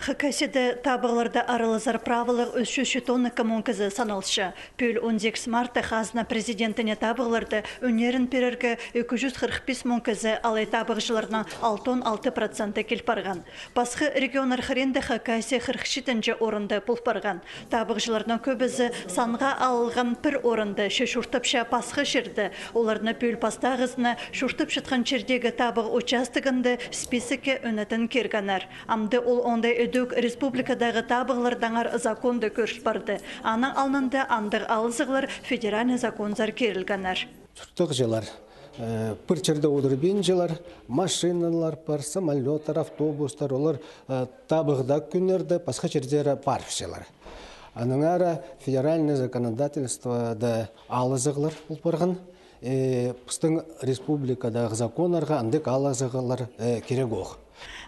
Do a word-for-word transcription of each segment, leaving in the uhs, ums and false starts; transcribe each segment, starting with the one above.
Хакасияда табығларда аралазар праволығ ӱс чӱс читон ікі муң кізі саналча. Пӱӱл он сигіс мартта хазна президентіне табығларда ӱннерін пирерге ікі чӱс хырых пис муң кізі, алай табығҷыларның алтон алты проценті кил парған. Пасха регионнар хыринда Хакасия хырых читінҷі орында пол парған. Табығҷыларның кӧбізі санға алылған пір орында, че чуртапча пасха чирде. Оларны пӱӱл пастағызына чуртапчатхан чирдегі табығ участогында списокке ӱнетін киргеннер. Амды ол оңдай ідӧк республикадағы табығлардаңар законда кӧріл парды. Аның алнында андағ алызығлар федеральный законзар кирілгеннер. Чуртағҷылар, э, пір чирде одырбинчалар, машиналар пар, самолёттар, автобустар, олар, э, табығда кӱннерде пасха чирдері парыбысчалар. Аннаңар федеральный законодательствода алызығлар пол парған. Э, пістің республикадағы законнарға андағ алызығлар, э, кирек ох.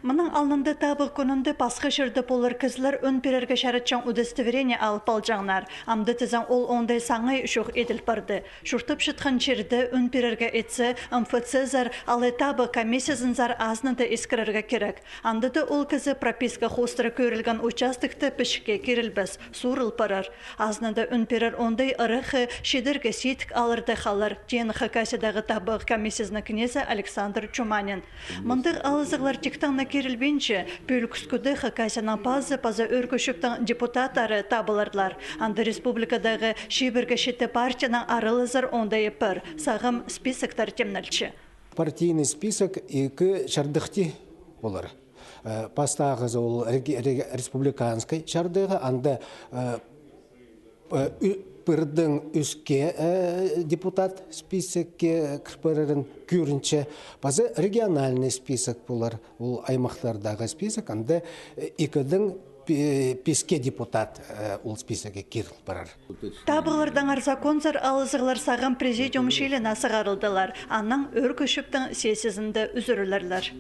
Мының алнында табығ кӱнінде пасха чирде полар кізілер ӱн пирерге чаратчаң удостоверение алып алҷаңнар. Амды тізең ол оңдай саңай чох иділ парды. Чуртапчатхан чирде ӱн пирерге итсе, МФЦ-зар алай табығ комиссиязынзар азынада искірерге кирек. Андада ол кізі прописка хоостыра кӧрілген участокта пічікке кирілбес, суурыл парар. Азынада ӱн пирер оңдай ыраххы чидерге сидік аларда халар, теен Хакасиядағы табығ комиссиязының кнезі Александр Чуманин. Мындағ алызығлар тиктең не кирілбинче, пӱӱл кӱскӱде Хакасияның пазы паза Ӧӧркі Чӧптің депутаттары табыларлар. Анда республикадағы чибіргі читі партияның аралазар оңдайы пар, сағам списоктар тимнелче. Партийный список ікі чардыхти полар. Э, пастағызы ол реги-, реги-, республиканскай чардығы, анда, э, э, ӱ-, пірдең ӱске, э, депутат списокке кір парарын кӧрінче. Паза региональный список полар, ол аймахтардағы список, анда, э, ікідең пи-, писке депутат, э, ол списокке кір парар. Табығлардаңар законзар алызығлар сағам президиум чиліне сығарылдылар, анаң Ӧӧркі Чӧптің сессиязында ӱзӱрілерлер.